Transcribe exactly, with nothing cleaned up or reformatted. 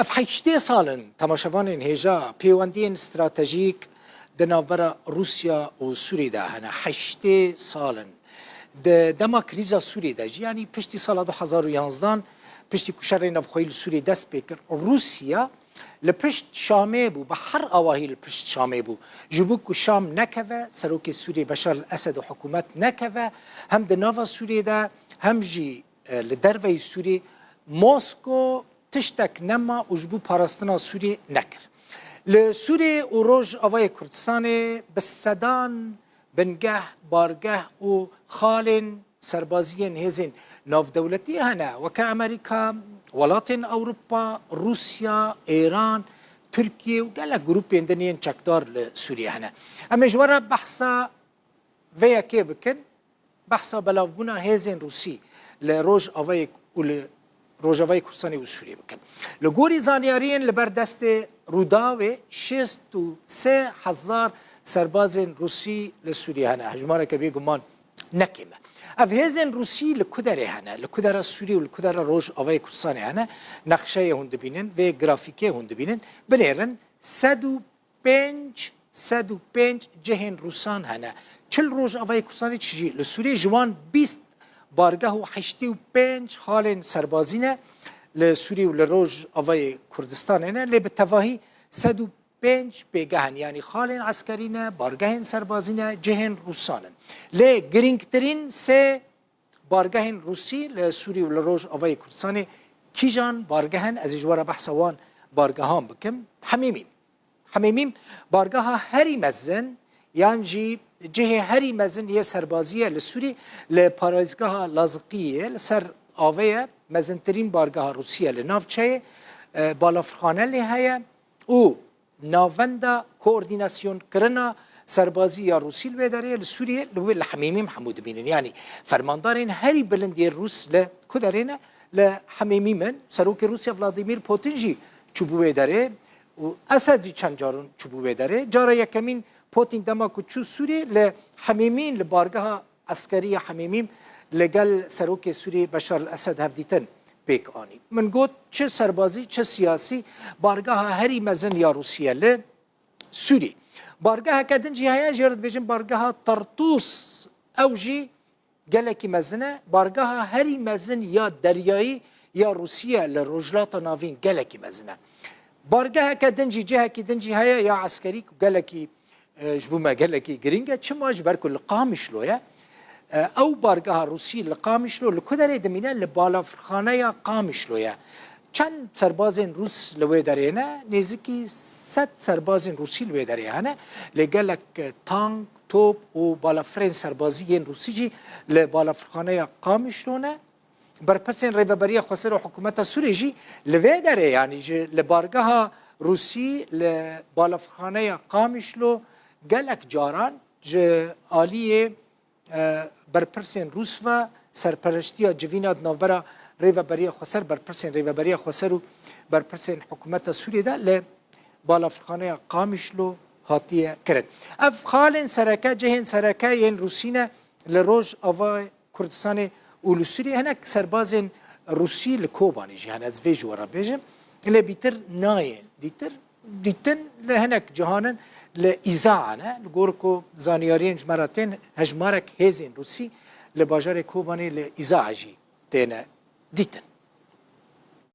Ev heştê sal in temaşevanên hêja pêwendiyên stratejîk di navbera Rûsya û Sûrî de hene. Heştê sal in. Di dema krîza Sûrî de jî, yanî piştî sala du hezar û yanzdan, piştî ku şerê navxweyî li Sûrî dest pê kir, Rûsya li pişt Şamê bû, bi her awahî li pişt Şamê bû. Ji bo ku Şam nekeve, serokê Sûrî Beşar el-Esed û hikûmet nekeve, hem di nava Sûriyê de, hem jî, e, li derveyî Sûrî, Mosko tiştek nema û ji bo parastina Sûrî nekir. Li Sûrî û Rojavayê Kurdistanê bi sedan bingeh, bargeh û xalên serbaziyên hêzên navdewletî hene, weke Amerîka, welatên Ewropa, Rûsya, Êran, Tirkiye û gelek grûpên din yên çekdar li Sûriyê hene. Em ê ji we re behsa vê yekê bikin, behsa belavbûna hêzên Rûsî li Rojavayê û li Rojavayê Kurdistanê û Sûriyê bikin. Li gorî zanyariyên li ber destê Rûdawê, şêst û sê hezar serbazên Rûsî li Sûriyê hene. Hejmareke bêguman ne kêm e. Ev hêzên Rûsî li ku derê hene? Li ku dera Sûriyê û li ku dera Rojavayê Kurdistanê hene? Nexşeyê hûn dibînin, vê grafîkê hûn dibînin. Binêrin, sed û pênc, sed û pênc cihên Rûsan hene. Çi li Rojavayê Kurdistanê, çi jî li Sûriyê. Ji wan bîst bargeh û heştê û pênc xalên serbazî ne li Sûriyê û li Rojavayê Kurdistanê ne. Lê bi tevahî sed û pênc pêgeh in, yanî xalên eskerî ne, bargehên serbazî ne, cihên Rûsan in. Lê girîngtirîn sê bargehên Rûsî li Sûrî û li Rojavayê Kurdistanê kîjan bargeh in? Ez ê ji we re behsa wan bargehan bikim. Hemîmîm. Hemîmîm bargeha herî mezin yan jî cihê herî mezin yê serbazî ye li Sûrî, li parêzgeha Laziqiyê ye, li ser avê ye, mezintirîn bargeha Rûsî ye li navçeyê, e, balafirxane lê heye û Navenda koordînasyonkirinê serbazî ya Rûsî li wê derê, li Sûriyê, li wê li Hemîmîm hemû dibînin. Yanî fermandarên herî bilind yê Rûs li ku derê ne? Li Hemîmîm in. Serokê Rûsya Vladimir Putin jî çûbû wê derê û Esed jî çend caran çûbû wê derê. Cara yekemîn Putin dema ku çû Sûriyê, li Hemîmîn, li bargeha eskerî ya Hemîmîm li gel serokê Sûrî Beşar el-Esed hevdîtin pêk anî. Min got, çi serbazî, çi siyasî, bargeha herî mezin ya Rûsî ye li Sûrî. Bargeheke din jî heye, jê re dibêjin bargeha Tartûs. Ew jî gelekî mezin e. Bargeha herî mezin ya deryayî ya Rûsî ye li Rojhilata Navîn, gelekî mezin e. Bargeheke din jî, cihekî din jî heye ya eskerî ku gelekî e, ji bo me gelekî girîng e. Çima? Ji ber ku li Qamişlo ye. E, ew bargeha Rûsî li Qamişlo li ku derê dimîne? Li balafirxaneya Qamişlo ye. Çend serbazên Rûs li wê derê ne? Nêzîkî sed serbazên Rûsî li wê derê hene. Lê gelek, e, tank, top û balafirên serbazî yên Rûsî jî li balafirxaneya Qamişlo ne. Berpirsên Rêveberiya Xweser û hikûmeta Sûrê jî li vê derê, yanî ji, li bargeha Rûsî, li balafirxaneya Qamişlo gelek caran ji aliyê, e, berpirsên Rûs ve serpereştiya civîna di navbera Rêveberiya Xweser, berpirsên Rêveberiya Xweser û berpirsên hikûmeta Sûrê de li balafirxaneya Qamişlo hatiye kirin. Ev xalên sereke, cihên sereke yên Rûsî ne li Rojava Kurdistanê û li Sûriyê. Hinek serbazên Rûsî li Kobanê jî hene, ez vê ji we re bêjim. Lê bîtir nayê. Dîtir, dîtin li hinek cihan in, li Îzaa ne. Li gor ku zanyariyên ji me re tên, hejmarek hêzên Rûsî li bajarê Kobanê li Îzaa jî têne dîtin.